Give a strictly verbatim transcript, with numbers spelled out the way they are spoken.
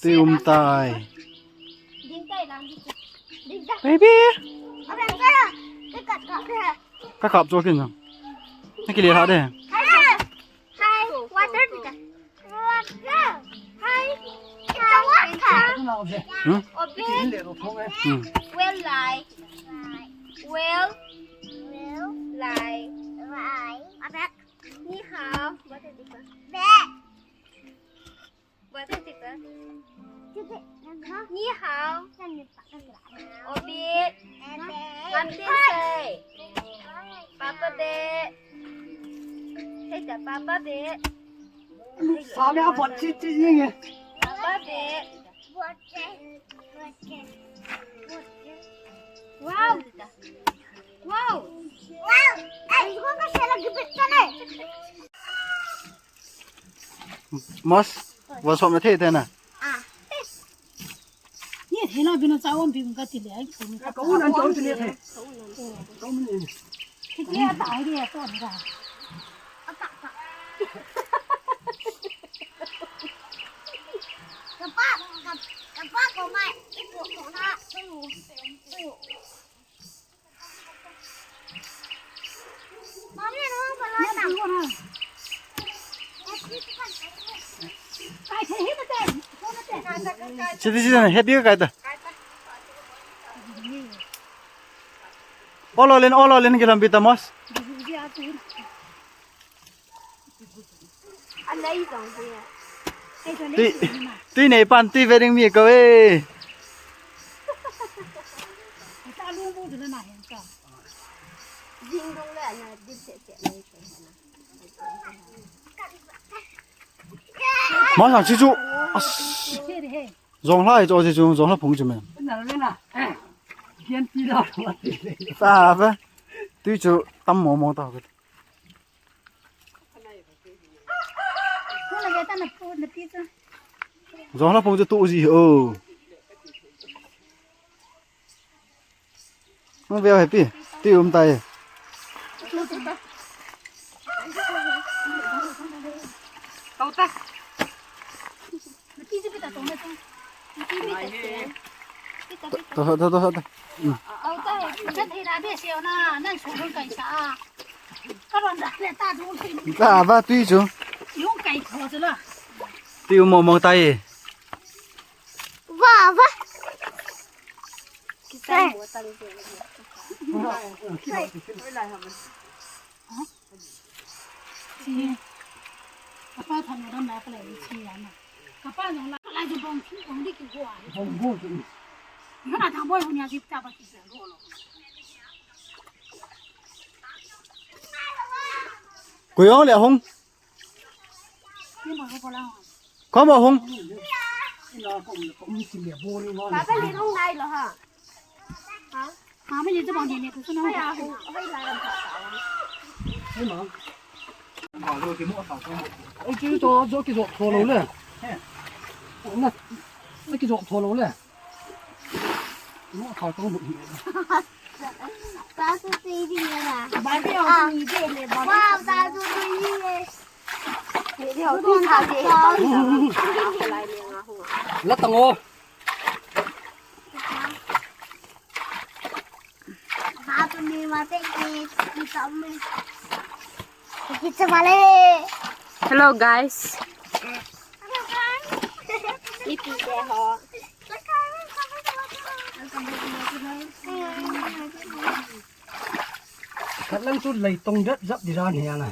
Tui um tai. Baby. Ka kap cho kin. Na ki le ha de. Hi. Water. Water. Hi. It's a water. Hmm? Obit. Hmm. Will lie. Will. Will. Lie. Lie. Ni hao. Water. Water. Ni hao. Obit. Ngan tin sei. Papa Beh. Hei ta Papa Beh. Sa me a bot chi chi ying e. Papa Beh. Wow. Wow. Wow. Ai, ko ka sela gibit ka ne. Mos, wa sop na the te na. Ni the na bina chawon bi ka ti le ai. Ka un an chawon ti le the. Ka un ni. Ki ki ata ai ri ato ni ra. Ka pa, ka, ka pa ko mai. Ipo ko na. Siti siti na, happy ka kaita. Olo len, olo len ki lam bita mos. Tui, tui nei pan tui wedding mi ko e. Mo sang chi chu. As. Zong lai cho chi chu, zong la phung chu men. Ta ba. Tui chu tam mo mo ta. Zong la phong chu tu ji o. Mo veo happy. Ti um tai. To to to to. Ta ba tui chu. Ti u mo mong tai. Wa wa. Ku yong le hong. Ko mo hong. Oi, chu to jo ki jo tho lo le. Na, na ki jo tho lo le. Mo tho to lo. Ta su ti di le na. Ba ti o ni de le ba. Wow, ta su ti di le. Ni de o ti ta de. La tang o. Hello guys. Kat lang tu lai tong dat zap di ran he ana.